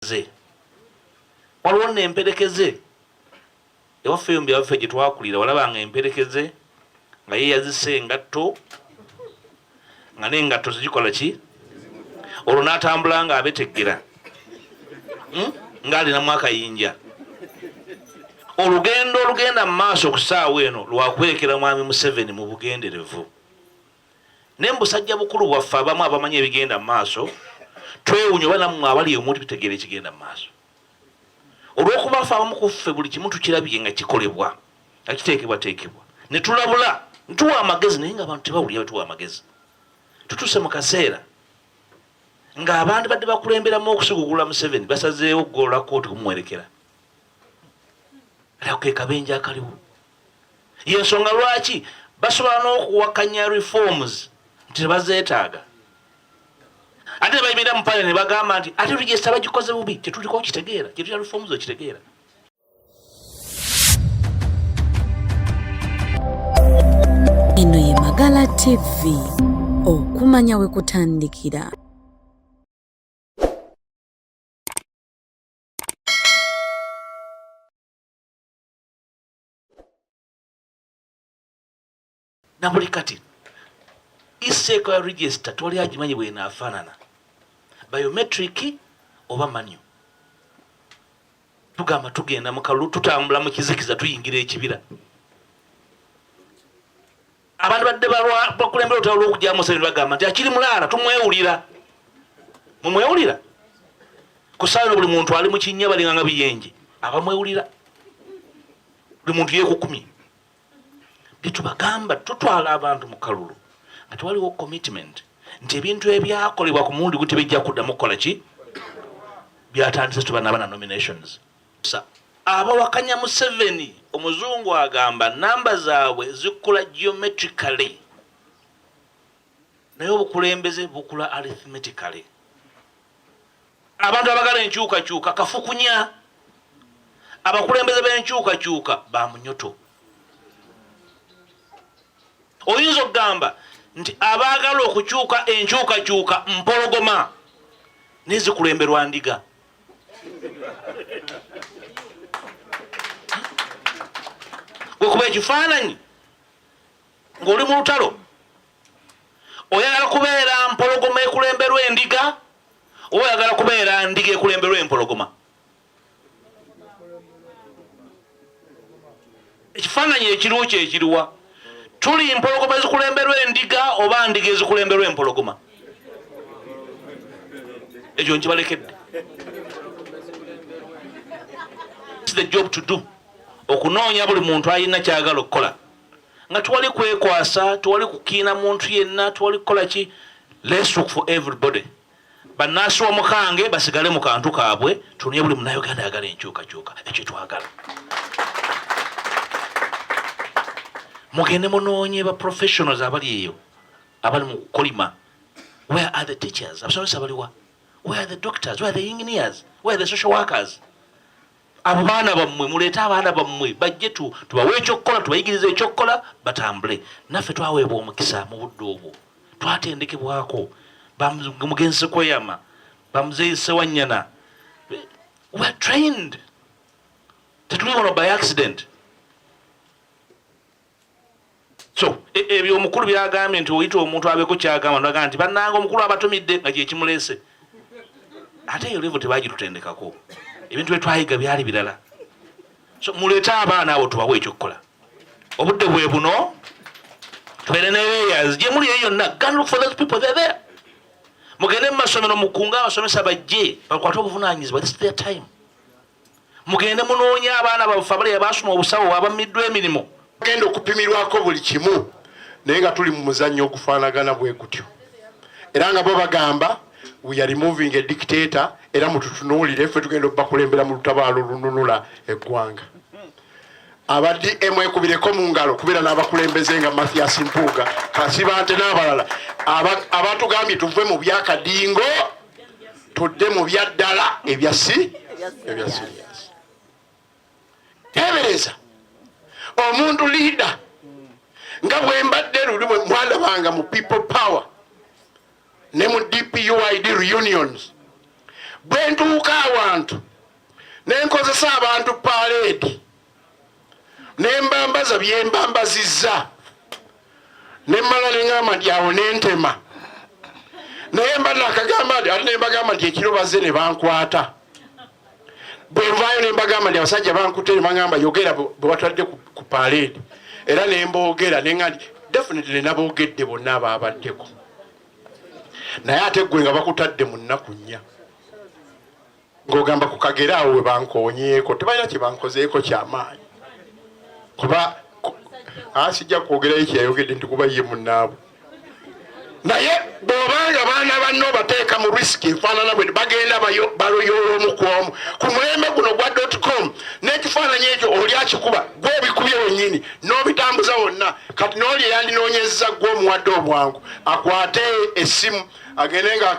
Ze. Waliwo nno emperekeze ewaffe eyo mubyalo ffe gye twakulira, walabanga emperekeze nga ye yazise engatto nga n'engatto zigikola ki, olwo n'atambula nga abeteggera, Ng'alinamu akayinja. Olugendo olugenda mu maaso ku ssaawa eno lwakwerekera Mwami Museveni mu bugenderevu. Naye mu busajja bukulu bwaffe abamu abamanyi ebigenda mu maaso twewunya oba nammwe abali omuntu bitegeera ekigenda mu maaso. Olw'okuba ffe abamu ku ffe buli kimu tukirabye nga kikolebwa, nga kiteekebwateekebwa, ne tulabula, ne tuwa amagezi, naye ng'abantu tebawulira bwe tuwa amagezi. Tutuuse mu kaseera ng'abantu badde bakulemberamu okusigugula Museveni basazeewo okugolola kkooti kumuwerekera. Ako ke kabenje akaliwo. Yensonga lwaki basobola n'okuwakanya reforms nti tebazeetaaga, ate ne bayimirira mu parliament ne bagamba nti ate register bagikoze bubi. Kyetuliko okitegeera, kyetulina reforms okitegeera. Eno ye Magala TV, okumanya we kutandikira. Na buli kati iseeko ya register tewali agimanyi bwenaafaanana, biometric oba manual. Tugamba tugenda mu kalulu, tutambula mu kizikiza, tuyingira ekibira. Abantu badde bakulembera olutalo lw'okugyamu Museveni bagamba nti akiri mulaala, tumwewulira. Mumwewulira ku ssaawa eno buli muntu ali mu kinnya, balinga nga biyenje abamwewulira, buli muntu yeekukumye. Byetubagamba, tutwala abantu mu kalulu nga tewaliwo commitment nti ebintu ebyakolebwa ku mulundi gu tebijja kuddamu kukola ki byatandise. Tubanaba na nominations. Abawakanya Museveni, omuzungu agamba namba zaabwe zikula geometrically, naye obukulembeze bukula arithmetically. Abantu abagala enkyukakyuka kafukunya, abakulembeze b'enkyukakyuka ba munyoto. Oyinza okugamba nti abaagala okukyuka enkyukakyuka mpologoma, naye zikulemberwa ndiga. Gwekuba ekifaananyi ng'oli mu lutalo, oyagala kubeera mpologoma ekulemberwa endiga oba oyagala kubeera ndiga ekulemberwa empologoma? Ekifaananyi ekiriwo kyekiriwa? Tuli mpologoma ezikulemberwa endiga oba ndiga ezikulemberwa empologoma? Ekyo nkibalekedde. It's the job to do, okunoonya buli muntu alina kyagala okukola, nga tewali kwekwasa, tewali kukiina muntu yenna, tewali kukola ki. Let's look for everybody. Bannansi w'omukange basigale mu kantu kaabwe, tunye buli munnayuganda ayagala enkyukakyuka. Ekyo twagala. Mugende munoonye ba professionals abali eyo, abali mu kukolima. Where are the teachers? Abasomesa baliwa? Where are the doctors? Where are the engineers? Where are the social workers? Abo baana bammwe, muleete abaana bammwe bajje tubawe ekyokukola, tubayigirize ekyokukola, batambule. Naffe twaweebwa omukisa mu budde obwo, twatendekebwako bamugenzi Sekweyama, bamuzeeyi Sewanyana. We are trained, tetuli wano by accident. So ebyo omukulu byagambye nti oyita omuntu abeeko kyagamba, nagamba nti bannange omukulu abatumidde nga kyekimuleese, ate eyo level tebagitutendekako. Ebintu byetwayiga byali birala. So muleete abaana abo tubawe ekyokukola. Obudde bwe buno, tubeere ne layers gye muli eyo yonna. Go and look for those people, they're there. Mugende mu masomero, mukunge abasomesa bajje bakwate obuvunaanyizibwa. This is their time. Mugende munoonye abaana baffe abali abasoma obusawo abamiddwa emirimu, genda okupimirwako buli kimu, naye nga tuli mu muzannyo ogufaanagana bwe gutyo, era nga bo bagamba we are removing a dictator, era mututunuulire ffe tugenda okubakulembera mu lutabaalo olununula eggwanga. Aba DM ekubireko mu ngalo kubeera n'abakulembeze nga Mathias Mpuuga, Kasibante n'abalala abatugambye tuve mu byakadingo tudde mu byaddala ebya si ebya serious. Teebereza omuntu leader nga bwe mbadde luli bwe mwalabanga mu People Power ne mu DPUID reunions. Bwe ntuuka awantu ne nkozesa abantu paleedi ne mbambaza bye mbambazizza, ne mmala ne ŋŋamba nti awo ne ntema, naye mba nakagamba nti ate ne mbagamba nti ekiro bazze ne bankwata. Bwe nvaayo ne mbagamba nti abasajja bankutte, ne baŋŋamba yogera bwe watadde ku paleedi, era ne mboogera ne ŋŋamba nti definitely naboogedde bonna abaabaddeko. Naye ate ggwe nga bakutadde mu nnaku 4 ng'ogamba ku kagere awo we bankoonyeeko, tebalina kye bankozeeko kyamaanyi, kuba sijja kwogerayo kyeyayogedde nti kuba ye munnaabwe. Naye bw'obanga baana banno obateeka mu risiki efaanana bwe bagenda baloyola omu ku omu ku mulembe guno gwa dot com, n'ekifaananyi ekyo oli akikuba, gwe obikubye wennyini n'obitambuza wonna. Kati n'oli eyandinoonyezza gwe omuwadde obwangu akwate essimu agende nga